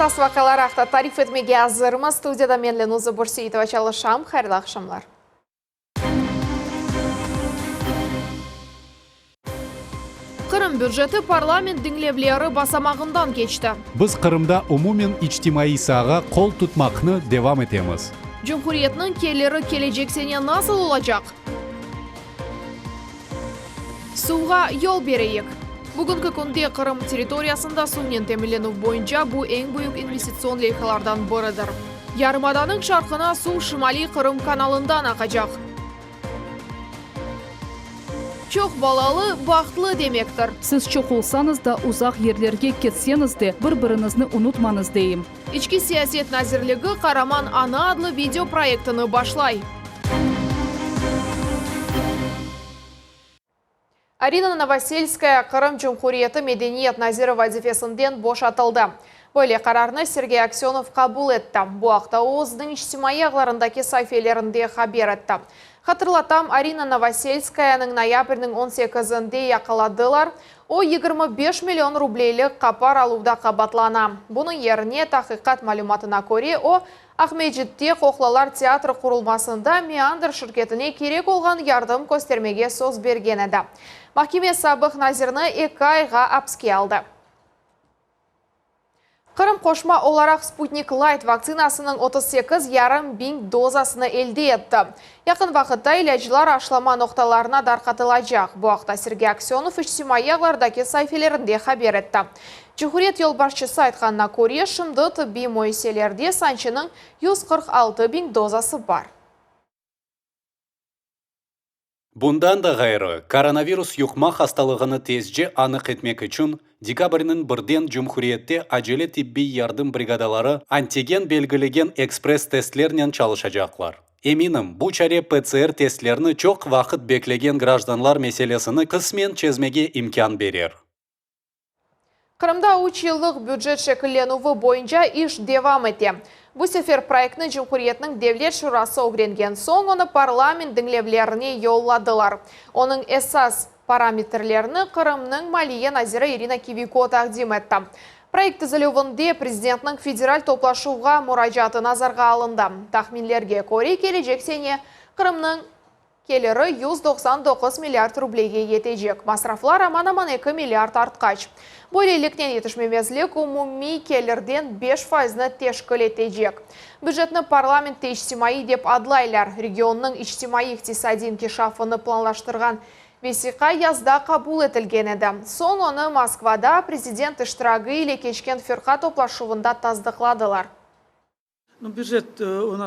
Esas vaqialar aqta tarif etmege azırmız. Studiyada men, Lenuza Börseitova, çalışam. Hayırlı aqşamlar. Qırım büceti parlament diñlevleri basamağından keçti. Biz Qırımda umumen içtimaiy saağa qol tutmaqnı devam etemiz. Cumhuriyetniñ keliri kelecek sene nasıl olacaq? Suvğa yol bereyik! Bugünki künde Qırım territoriyasında suvnen teminlenüv boyunca bu eñ büyük investitsion leyhalardan biridir. Yarımadanıñ şarqına suv Şimaliy Qırım kanalından aqacaq. Çoq balalı, bahtlı demektir. Siz çoq olsañız da, uzaq yerlerge ketseñiz de, bir-biriñizni unutmañız, deyim. İçki siyaset nazirligi Qaraman ana adlı video proyektini başlay. Arina Novoselskaya Qırım Cumhuriyeti medeniyet naziri vazifesinden boşatıldı. Böyle qararnı Sergey Aksönov qabul etti. Bu aqta o, özüniñ içtimaiy ağlarındaki saifelerinde haber etti. Hatırlatam, Arina Novoselskayanıñ noyabrniñ on sekizinde yaqaladılar. O, 25 million rubleylik qapar aluvda qabatlana. Bunıñ yerine, tahqiqat malümatına köre, o, Aqmescitte qoqlalar teatri qurulmasında Meandr şirketine kerek olğan yardım köstermege söz bergen edi. Mahkeme sabıq nazirni eki ayğa apske aldı. Qırım qoşma olaraq Sputnik Layt vaktsinasınıñ 38 yarım biñ dozasını elde etti. Yaqın vaqıtta ilâclar aşılama noqtalarına darqatılacaq. Bu aqta Sergey Aksönov içtimaiy ağlardaki saifelerinde haber etti. Cumhuriyet yolbaşçısı aytqanına köre, şimdi tıbbiy müessiselerde sançınıñ 146 biñ dozası bar. Bundan da ğayrı, koronavirus yuqma hastalığını tezce anıq etmek içün, dekabrniñ birden cumhuriyette acele tibbiy yardım brigadaları antigen belgilegen ekspress-testlernen çalışacaqlar. Eminim, bu çare PCR-testlerni çoq vaqıt beklegen grajdanlar meselesini qısmen çezmege imkân berer. Qırımda üç yıllıq bücet şekillenüvi boyunca iş devam ete. Bu sefer proyektni Cumhuriyetniñ Devlet şurası ögrengen soñ onı parlament diñlevlerine yolladılar. Onıñ esas parametrlerini Qırımnıñ maliye naziri İrina Kiviko taqdim etti. Proyekt tizilüvinde prezidentniñ federal toplaşuvğa muracaatı nazarğa alındı. Tahminlerge köre, kelecek sene Qırımnıñ Keliri 199 milliard rublege yetecek, masraflar aman-aman 2 milliard artqaç. Böyleliknen yetişmemezlik umumiy kelirden 5 faizni teşkil etecek. Bücetni parlamentte içtimaiy dep adlaylar. Regionnıñ içtimaiy-iqtisadiy inkişafını planlaştırğan vesiqa yazda qabul etilgen edi. Soñ onı Moskvada prezident iştiragi ile keçken firqa toplaşuvında tasdıqladılar.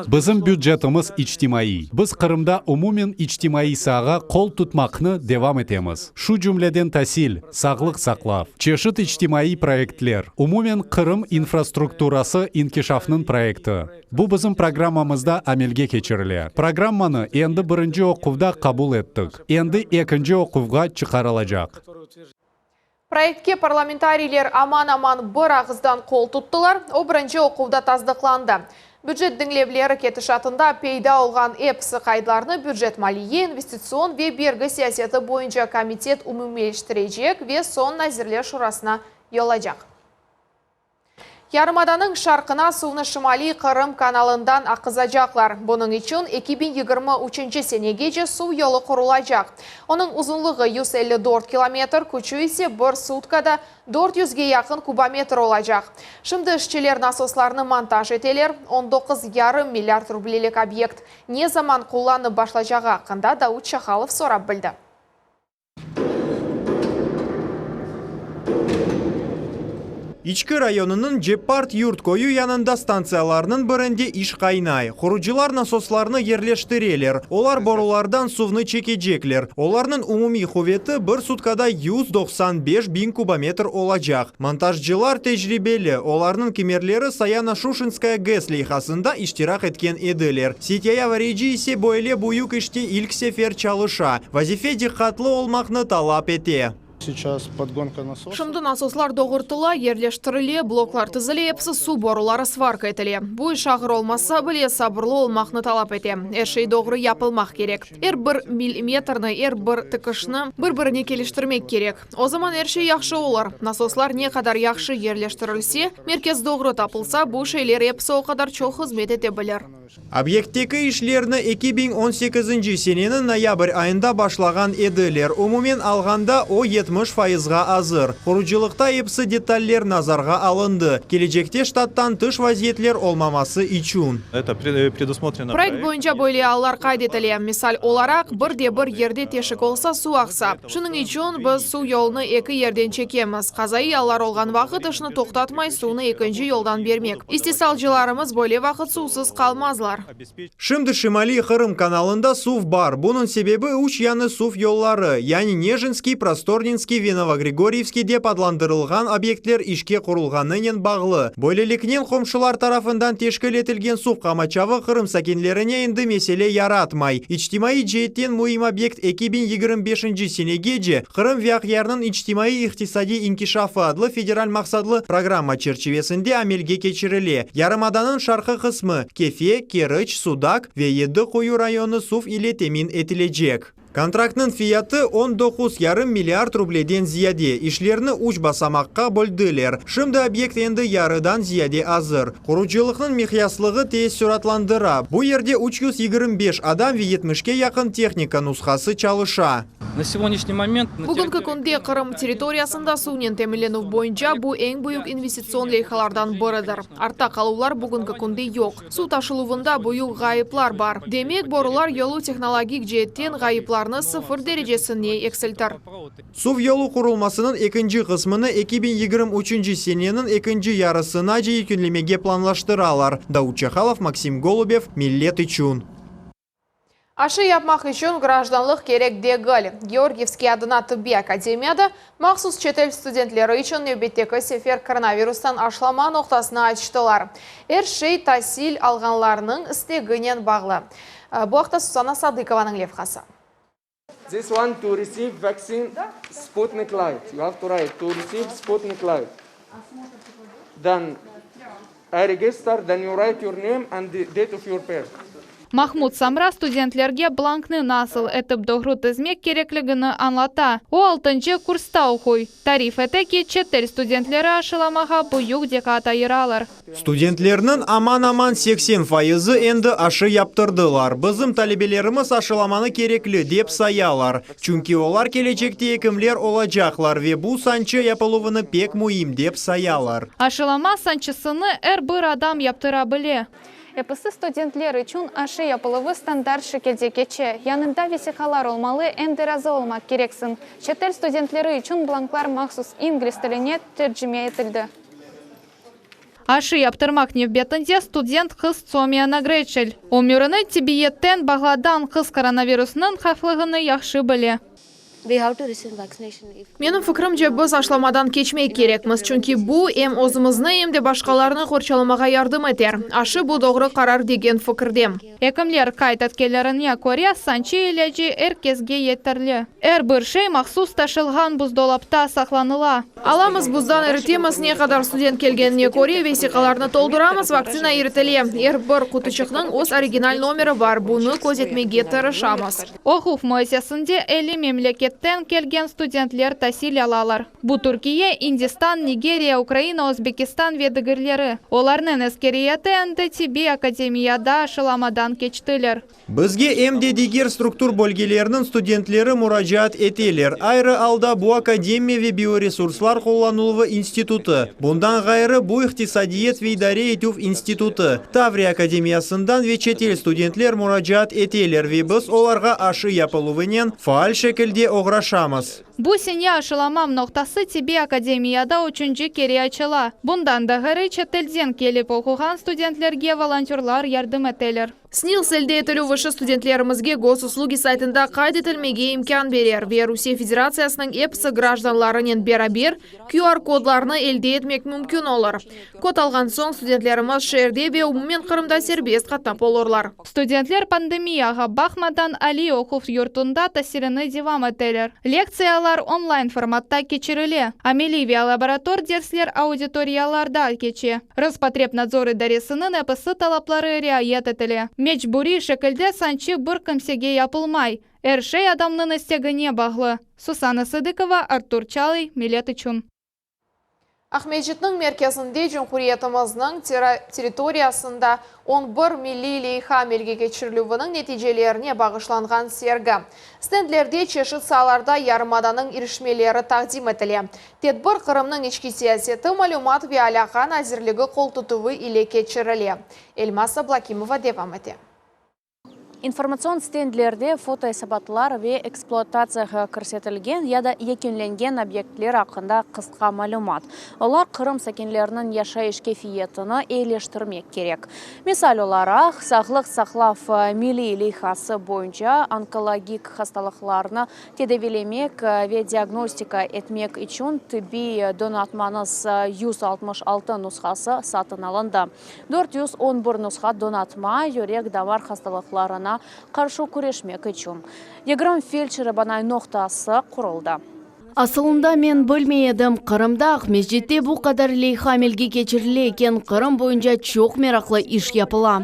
Bizim bücetimiz içtimaiy. Biz Qırımda umumen içtimaiy saağa qol tutmaqnı devam etemiz. Şu cümleden tasil, sağlıq saqlav, çeşit içtimaiy proyektler, umumen Qırım infrastrukturası inkişafnıñ proyekti. Bu bizim programmamızda amelge keçirile. Programmanı endi birinci oquvda qabul ettik, endi ekinci oquvğa çıqarılacaq. Proyektke parlamentariyler aman-aman bir ağızdan qol tuttılar, o birinci oquvda tasdıqlandı. Bücet diñlevleri ketişatında peyda olğan episi qaydlarnı Bücet maliye, investitsion ve bergi siyaseti boyunca komitet umumiyleştirecek ve soñ Nazirler Şurasına yollacaq. Yarımadanıñ şarqına suvnı Şimaliy Qırım kanalından aqızacaqlar. Bunıñ içün 2023 senegece suv yolu qurulacaq. Onıñ uzunlığı 154 kilometr, küçü ise bir sutkada 400ge yaqın kubometr olacaq. Şimdi işçiler nasoslarnı montaj eteler. On doquz yarım milliard rublelik obyekt ne zaman qullanıp başlacağı aqqında Davut Çahalov sorap bildi. İçki rayonınıñ Ceppart Yurt köyü yanında stantsiyalarnıñ birinde iş qaynay. Qurucılar nasoslarnı yerleştireler, olar borulardan suvnı çekecekler. Olarnıñ umumiy quveti bir sutkada 195 biñ kubometr olacaq. Montajcılar tecribeli, olarnıñ kimerleri Sayano-Şuşinskaya GES leyhasında iştirak etken ediler. Setyaya Vareci ise böyle büyük işte ilk sefer çalışa. Vazife diqqatlı olmaqnı talap ete. Şimdi nasoslar doğurtıla, yerleştirile, bloklar tizile, episi suv boruları svarka etile. Bu iş ağır olmasa bile, sabırlı olmaqnı talap ete. Er şey doğru yapılmaq kerek. Er bir millimetrni, er bir tikişni bir-birine keliştirmek kerek. O zaman er şey yahşı olur. Nasoslar ne qadar yahşı yerleştirilse, merkez doğru tapılsa, bu şeyler episi o qadar çoq hızmet ete bilir. Obyektteki işlerni 2018 seneniñ noyabr ayında başlağan ediler. Umumen alğanda o 70 fayızğa azır. Qurucılıqta episi detaller nazarğa alındı. Kelecekte ştattan tış vaziyetler olmaması içün. Это предусмотрено Proyekt boyunca böyle allar qayd etile. Misal olaraq, bir de bir yerde teşik olsa, suv aqsa. Şunıñ içün biz suv yolunı eki yerden çekemiz. Qazaiy allar olğan vaqıt işni toqtatmay suvnı ekinci yoldan bermek. İstisalcılarımız böyle vaqıt suvsız qalmazlar. Şimdi Şimaliy Qırım kanalında suv bar. Bunıñ sebebi üç yañı suv yolları, yani Nejinskiy, Prostorninskiy ve Novogrigoriyevskiy dep adlandırılğan obyektler işke qurulğanınen bağlı. Böyleliknen qomşular tarafından teşkil etilgen suv qamaçavı Qırım sakinlerine endi mesele yaratmay. İçtimaiy ceetten müim obyekt 2025 senegece Qırım ve Aqyarnıñ içtimaiy-iqtisadiy inkişafı adlı federal maqsatlı programma çerçivesinde amelge keçirile. Yarımadanıñ şarqı qısmı, Kefe, Keriç, Sudaq ve Yedi Quyu rayonı suv ile temin etilecek. Kontraktnıñ fiyatı 19,5 milliard rubleden ziyade. İşlerni üç basamaqqa böldüler. Şimdi obyekt endi yarıdan ziyade azır. Qurucılıqnıñ miqyaslığı teessüratlandıra. Bu yerde 325 adam ve 70-ke yaqın tehnika nushası çalışa. На сегодняшний момент на Bugünki künde Qırım territoriyasında suvnen teminlenüv boyunca bu eñ büyük investitsion leyhalardan biridir. Artta qaluvlar bugünki künde yoq. Suv taşıluvında büyük ğayıplar bar. Demek, borular yolu tehnologik ceetten ğayıplarnı sıfır derecesine eksiltir. Suv yolu qurulmasınıñ ekinci qısmını 2023 seneniñ ekinci yarısınace yekünlemege planlaştıralar. Davut Çahalov, Maksim Golubev, Millet içün. Aşı yapmaq içün grajdanlıq kerek degil. Georgiyevskiy adına tıbbiy akademiyada mahsus çetel studentleri içün nevbetteki sefer koronavirustan aşılama noqtasını açtılar. Er şey tasil alğanlarnıñ isteginen bağlı. Bu aqta Susana Sadıkovanıñ levhası. This one to receive vaccine Sputnik Light. You have to write to receive Sputnik Light. Then I register, then you write your name and the date of your birth. Mahmud Samra studentlerge blanknı nasıl etip doğru tizmek kerekligini añlata. O altıncı kursta oquy. Tarif ete ki, çetel studentleri aşılamağa büyük diqqat ayıralar. Studentlerniñ aman-aman 80 fayızı endi aşı yaptırdılar. Bizim talebelerimiz aşılamanı kerekli dep sayalar. Çünki olar kelecekte ekimler olacaqlar ve bu sançı yapıluvını pek müim dep sayalar. Aşılama sançısını er bir adam yaptıra bile. Episi studentler içün aşı yapıluvı standart şekilde keçe. Yanında vesiqalar olmalı, em de razı olmaq kereksiñ. Çetel studentleri içün blanklar mahsus ingliz tiline tercime etildi. Aşı yaptırmaq nevbetinde student qız Somiya Nagreçel. Ömürini tibbiyetten bağlağan qız koronavirusnıñ havflığını yahşı bile. We have to receive vaccination if Menim fikrimce biz aşılamadan keçmek kerekmiz, çünki bu em özümizni, em de başqalarnı qorçalamağa yardım eter. Aşı bu doğru qarar degen fikirdem. Ekimler qayd etkenlerine köre, sançı ilâcı er kesge yeterli. Er bir şey mahsus taşılğan buzdolapta saqlanıla. Alamız buzdan iritemiz, ne qadar student kelgenine köre vesiqalarnı dolduramız, vaktsina iritile. Er bir qutuçıqnıñ öz original nomeri bar, bunı közetmege tırışamız. Oquv müessisesinde 50 memleketten kelgen studentler tasil alalar. Bu Türkiye, İndistan, Nigeriya, Ukraina, Özbekistan ve digerleri. Olarnıñ ekseriyeti endi tibbiy akademiyada aşılamadan keçtiler. Bizge em de diger struktur bölgeleriniñ studentleri muracaat eteler. Ayrı alda bu akademiya ve bioresurslar qullanıluvı institutı. Bundan ğayrı bu iqtisadiyat ve idare etüv institutı. Tavriya akademiyasından ve çetel studentler muracaat eteler ve biz olarğa aşı yapıluvınen faal şekilde oğraşamız. Bu sene aşılama noqtası tibbiy akademiyada üçünci kere açıla. Bundan da ğayrı çetelden kelip oquğan studentlerge volontörlar yardım eteler. SNİLS elde etilüv işi studentlerimizge Gosuslugi saytında qayd etilmege imkân berer ve Rusiye Federatsiyasınıñ episi grajdanlarınen beraber QR-kodlarnı elde etmek mümkün olur. Kod alğan soñ studentlerimiz şeerde ve umumen Qırımda serbest qatnap olurlar. Studentler pandemiyağa baqmadan aliy oquv yurtunda tasilini devam eteler. Lektsiyalar online formatta keçirile, ameliy ve laborator dersler auditoriyalarda keçe. Rospotrebnadzor idaresiniñ episi talapları riayet etile. Mecburiy şekilde sançı bir kimsege yapılmay, er şey adamnıñ istegine bağlı. Susanna Sıdıkova, Artur Çalıy, Millet içün. Aqmescitniñ merkezinde cumhuriyetimizniñ territoriyasında 11 milliy leyha amelge keçirilüviniñ neticelerine bağışlanğan sergi. Stendlerde çeşit saalarda yarımadanıñ irişmeleri taqdim etile. Tedbir Qırımnıñ içki siyaseti, malümat ve alâqa nazirligi qoltutuvı ile keçirile. Elmaz Ablâkimova devam ete. İnformatsion stendlerde fotoesabatlar ve ekspluatatsiyağa kirsetilgen ya da yekünlengen obyektler aqqında qısqa malümat. Olar Qırım sakinleriniñ yaşayış keyfiyetini eyileştirmek kerek. Misal olaraq, Sağlıq saqlav milliy leyhası boyunca onkologik hastalıqlarnı tedaviylemek ve diagnostika etmek içün tibbiy donatmanıñ 166 nushası satın alındı. 411 nusha donatma yürek-damar hastalıqlarına qarşı küreşmek içün. 20 feldşer-babanay noqtası quruldı. Asılında men bilmey edim, Qırımda Aqmescitte bu qadar leyha amelge keçirile eken, Qırım boyunca çoq meraqlı iş yapıla.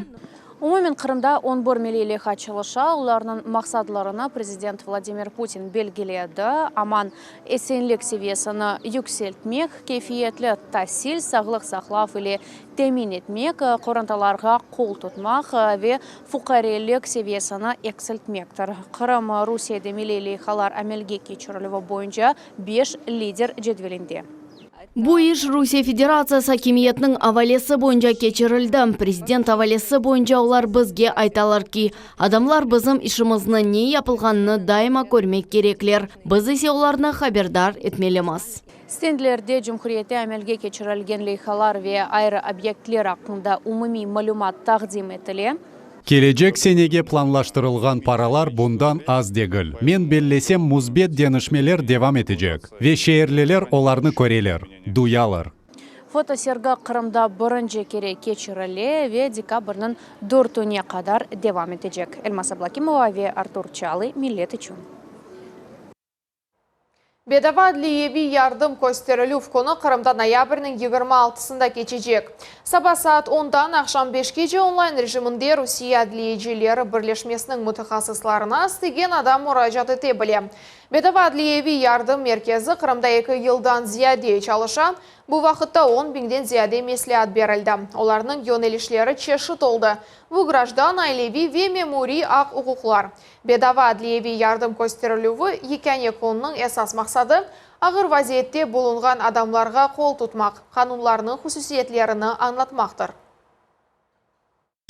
Umumen Qırımda 11 milliy leyha çalışa, olarnıñ maqsadlarını prezident Vladimir Putin belgiledi. Aman-esenlik seviyesini yükseltmek, keyfiyetli tasil, sağlıq saqlav ile temin etmek, qorantalarğa qol tutmaq ve fuqarelik seviyesini eksiltmektir. Qırım Rusiyede milliy leyhalar amelge keçirilüvi boyunca beş lider cedvelinde. Bu iş Rusiye Federatsiyası akimiyetiniñ avalesi boyunca keçirildi. Prezident avalesi boyunca olar bizge aytalar ki, adamlar bizim işimizni, ne yapılğanını daima körmek kerekler, biz ise olarnı haberdar etmelimiz. Stendlerde cumhuriyette amelge keçirilgen leyhalar ve ayrı obyektler aqqında umumiy malümat taqdim etile. Kelecek senege planlaştırılğan paralar bundan az degil. Men bellesem, müsbet deñişmeler devam etecek ve şeerliler olarnı köreler, duyalar. Fotosergi Qırımda birinci kere keçirile ve dekabrniñ dörtüne qadar devam etecek. Elmaz Ablâkimova ve Artur Çalıy, Millet içün. Bedava adliyeviy yardım kösterilüv künü Qırımda noyabrniñ 26-sında keçecek. Saba saat 10-dan aqşam 5-kece online rejiminde Rusiye adliyecileri birleşmesiniñ mütehassıslarına istegen adam muracaat ete bile. Bedava adliyeviy yardım merkezi Qırımda 2 yıldan ziyade çalışa. Bu vaqıtta 10 biñden ziyade mesleat berildi. Olarnıñ yönelişleri çeşit oldı. Bu grajdan, aileviy ve memuriy aq-uquqlar. Bedava adliyeviy yardım kösterilüvi yekâne künniñ esas maqsadı, ağır vaziyette bulunğan adamlarğa qol tutmaq, qanunlarnıñ hususiyetlerini añlatmaqtır.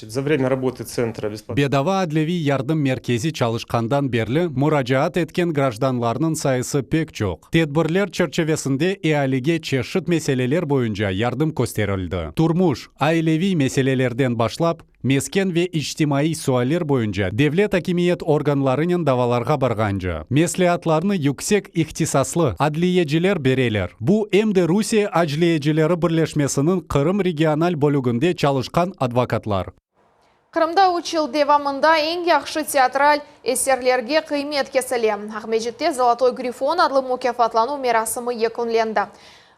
За время работы центра бесплатно. Bedava adliyeviy yardım merkezi çalışqandan berli muracaat etken grajdanlarnıñ sayısı pek çoq. Tedbirler çerçivesinde ealige çeşit meseleler boyunca yardım kösterildi. Turmuş, aileviy meselelerden başlap, mesken ve içtimaiy sualler boyunca devlet akimiyet organlarınen davalarğa barğance. Mesleatlarnı yüksek ihtisaslı adliyeciler bereler. Bu em de Rusiye adliyecileri birleşmesiniñ Qırım regional bölüginde çalışqan advokatlar. Qırımda 3 yıl devamında eñ yahşı teatral eserlerge qıymet kesile. Aqmescitte Золотой грифон adlı mukâfatlanuv merasimi yekünlendi.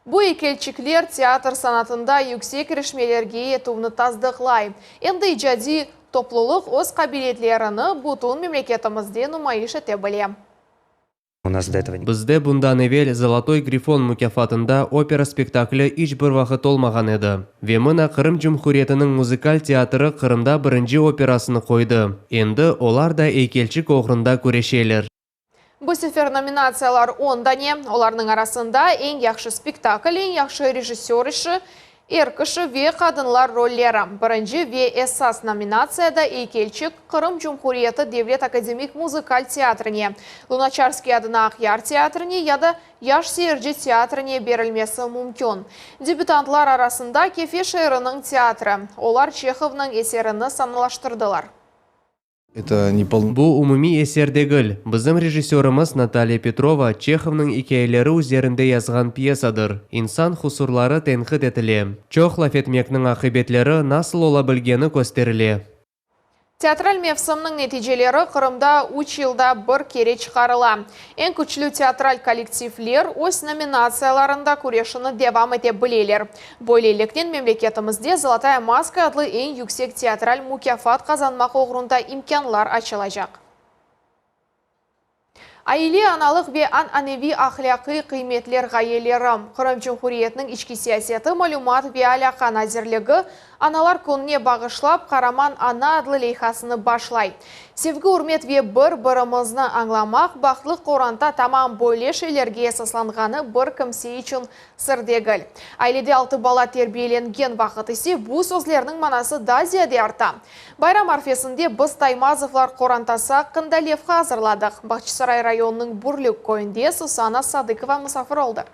Bu eykelçikler teatr sanatında yüksek irişmelerge yetüvni tasdıqlay. Endi icadiy toplulıq öz qabiliyetlerini bütün memleketimizde numayış ete bile. У нас до этого Bizde bundan evel Золотой грифон mukâfatında opera spektakli iç bir vaqıt olmağan edi. Ve mına Qırım Cumhuriyetiniñ muzıkal teatri Qırımda birinci operasını qoydı. Endi olar da eykelçik oğrunda küreşeler. Bu sefer nominatsiyalar 10 dane. Olarnıñ arasında eñ yahşı spektakl, eñ yahşı rejissör işi, er kişi ve qadınlar rolleri. Birinci ve esas nominatsiyada eykelçik Qırım Cumhuriyeti Devlet akademik muzıkal teatrine, Lunaçarskiy adına Aqyar teatrine ya da Yaş seyirci teatrine berilmesi mümkün. Debütantlar arasında Kefe şeeriniñ teatri. Olar Çehovnıñ eserini sanalaştırdılar. Bu umumiy eser degil. Bizim rejissörımız Natalya Petrova Çehovnıñ ikâyeleri üzerinde yazğan pyesadır. İnsan husurları tenqit etile. Çoq laf etmekniñ aqibetleri nasıl ola bilgeni kösterile. Teatral mevsimniñ neticeleri Qırımda üç yılda bir kere çıqarıla. Eñ küçlü teatral kollektivler öz nominatsiyalarında küreşini devam ete bileler. Böyleliknen memleketimizde Zolotaya maska adlı eñ yüksek teatral mukâfat qazanmaq oğrunda imkânlar açılacaq. Aile, analıq ve an-aneviy ahlâqiy qıymetler ğayeleri, Qırım Cumhuriyetiniñ içki siyaseti, malümat ve alâqa nazirligi Analar kününe bağışlap Qaraman ana adlı leyhasını başlay. Sevgi, ürmet ve bir-birimizni añlamaq, bahtlı qoranta tamam böyle şeylerge esaslanğanı bir kimse içün Sır degil. Ailede altı bala terbiyelengen vaqıt ise bu sözlerniñ manası daa ziyade arta. Bayram arfesinde biz Taymazovlar qorantası aqqında levha azırladıq. Bağçasaray rayonınıñ Bürlük köyünde Susana Sadıkova musafir oldı.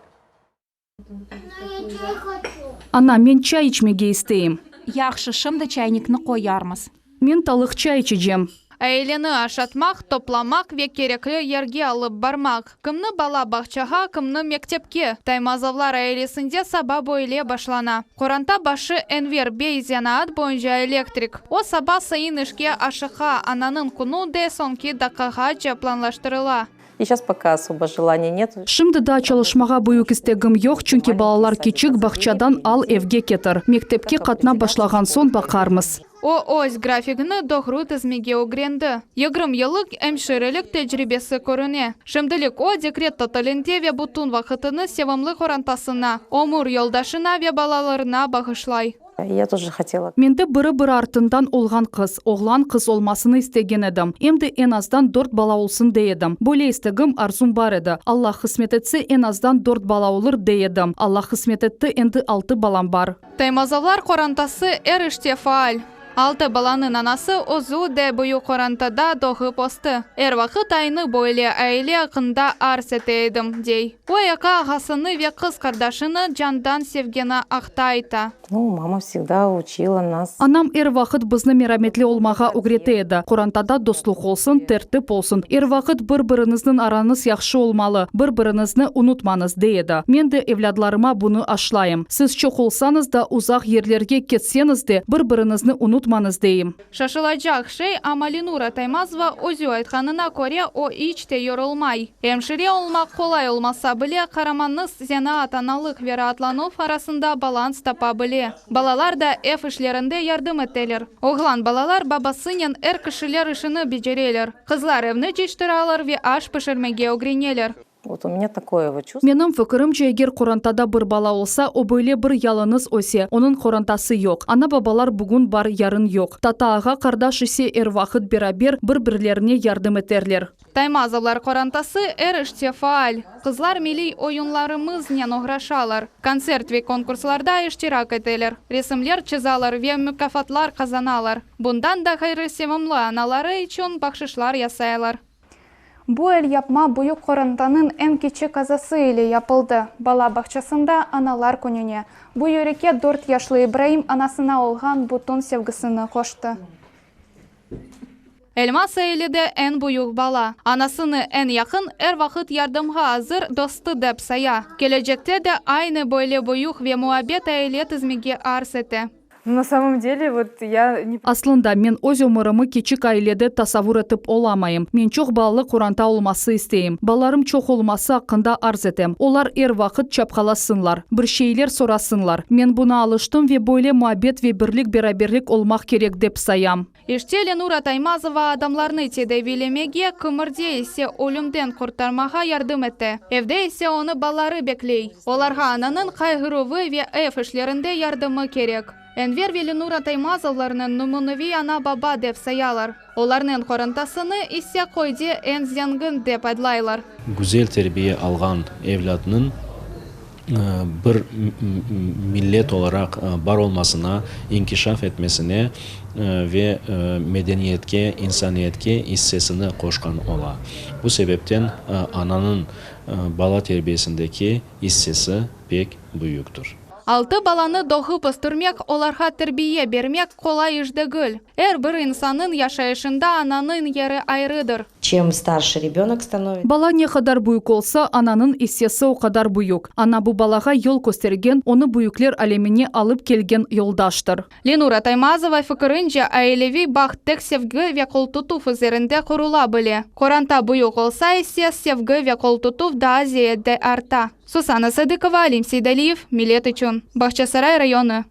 Ana, men çay içmege isteyim. Yahşı, şimdi çaynikni qoyarmız. Men talıq çay içecem. Aileni aşatmaq, toplamaq ve kerekli yerge alıp barmaq. Kimni bala bağçağa, kimni mektepke. Taymazovlar ailesinde saba böyle başlana. Qoranta başı Enver bey zenaat boyunca elektrik. O saba sayın işke aşıqa, ananıñ künü de soñki daqqağace planlaştırıla. I seyças poka osobo jelaniya net. Şimdi daa çalışmağa büyük istegim yoq, çünki balalar kiçik, bağçadan al, evge ketir. Mektepke qatnap başlağan soñ baqarmız. O, öz grafigini doğru tizmege ögrendi. Yigirmi yıllıq emşirelik tecribesi körüne. Şimdilik o, dekret tatilinde ve bütün vaqıtını sevimli qorantasına, ömür yoldaşına ve balalarına bağışlay. Ya toje hotela. Mende biri-biri artından olğan qız, oğlan, qız olmasını istegen edim. Em de eñ azdan dört bala olsun dey edim. Böyle istegim, arzum bar edi. Allah qısmet etse, eñ azdan dört bala olur, dey edim. Allah qısmet etti, endi altı balam bar. Taymazovlar qorantası er işte faal. Altı balanıñ anası özü de büyük qorantada doğıp östi. Er vaqıt aynı böyle aile aqqında arz ete edim, dey. O, eki ağasını ve qız qardaşını candan sevgeni aqta ayta. Nu, mama vsegda učila nas. Anam er vaqıt bizni merametli olmağa ögrete edi. Qorantada dostluq olsun, tertip olsun. Er vaqıt bir-biriñizniñ arañız yahşı olmalı, bir-biriñizni unutmañız, dey edi. Men de evlâdlarıma bunı aşlayım. Siz çoq olsañız da, uzaq yerlerge ketseñiz de, bir-biriñizni unutmañız, deyim. Şaşılacaq şey, amma Lenura Taymazova özü aytqanına köre, o iç te yorulmay. Emşire olmaq qolay olmasa bile, qaramannız zenaat, analıq ve raatlanuv arasında balans tapa bile. Balalar da ev işlerinde yardım eteler. Oğlan balalar babasınen er kişiler işini becereler. Qızlar evni cıyıştıralar ve aş pişirmege ögreneler. Vot u menya takoye vot çuvstvo. Menim fikirimce, eger qorantada bir bala olsa, o böyle bir yalıñız öse, onıñ qorantası yoq. Ana-babalar bugün bar, yarın yoq. Tata-ağa, qardaş ise er vaqıt beraber, bir-birlerine yardım eterler. Taymazovlar qorantası er işte faal. Qızlar milliy oyunlarımıznen oğraşalar, kontsert ve konkurslarda iştirak eteler, resimler çızalar ve mukâfatlar qazanalar. Bundan da ğayrı sevimli anaları içün bahşışlar yasaylar. Bu elyapma büyük qorantanıñ eñ kiçik azası ile yapıldı. Bala bağçasında Analar kününe. Bu yürekke dört yaşlı İbraim anasına olğan bütün sevgisini qoştı. Elmaz ailede eñ büyük bala. Anasını eñ yaqın, er vaqıt yardımğa azır dostu dep saya. Kelecekte de aynı böyle büyük ve muabbet aile tizmege arz ete. Na samom dele vot ya ne. Aslında, men öz ömürimi kiçik ailede tasavvur etip olamayım. Men çoq balalı qoranta olması isteyim. Balalarım çoq olması aqqında arz etem. Olar er vaqıt çapqalasınlar, bir şeyler sorasınlar. Men buna alıştım ve böyle muabbet ve birlik-beraberlik olmaq kerek dep sayam. İşte Lenura Taymazova adamlarnı tedaviylemege, kimerde ise ölümden qurtarmağa yardım ete. Evde ise onı balaları bekley. Olarğa ananıñ qayğıruvı ve ev işlerinde yardımı kerek. Enver ve Lenura Taymazovlarnı nümüneviy ana-baba dep sayalar. Olarnıñ qorantasını ise köyde eñ zengin dep adlaylar. Güzel terbiye alğan evlâtnıñ bir millet olaraq bar olmasına, inkişaf etmesine ve medeniyetke, insaniyetke issesini qoşqan ola. Bu sebepten ananıñ bala terbiyesindeki issesi pek büyüktir. Altı balanı doğıp östürmek, olarğa terbiye bermek qolay iş degil. Er bir insannıñ yaşayışında ananıñ yeri ayrıdır. Чем старше ребенок становится. Bala ne qadar büyük olsa, ananıñ issesi o qadar büyük. Ana bu balağa yol köstergen, onı büyükler alemine alıp kelgen yoldaştır. Lenura Taymazova fikirince, aileviy baht tek sevgi ve qoltutuv üzerinde qurula bile. Qoranta büyük olsa ise, sevgi ve qoltutuv daa ziyade arta. Susana Sadıkova, Alim Seydaliyev, Millet içün, Bağçasaray rayonı.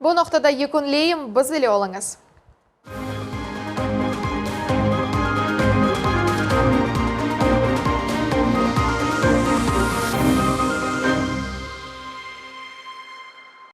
Bu noqtada yekünleyim, biz ile oluñız.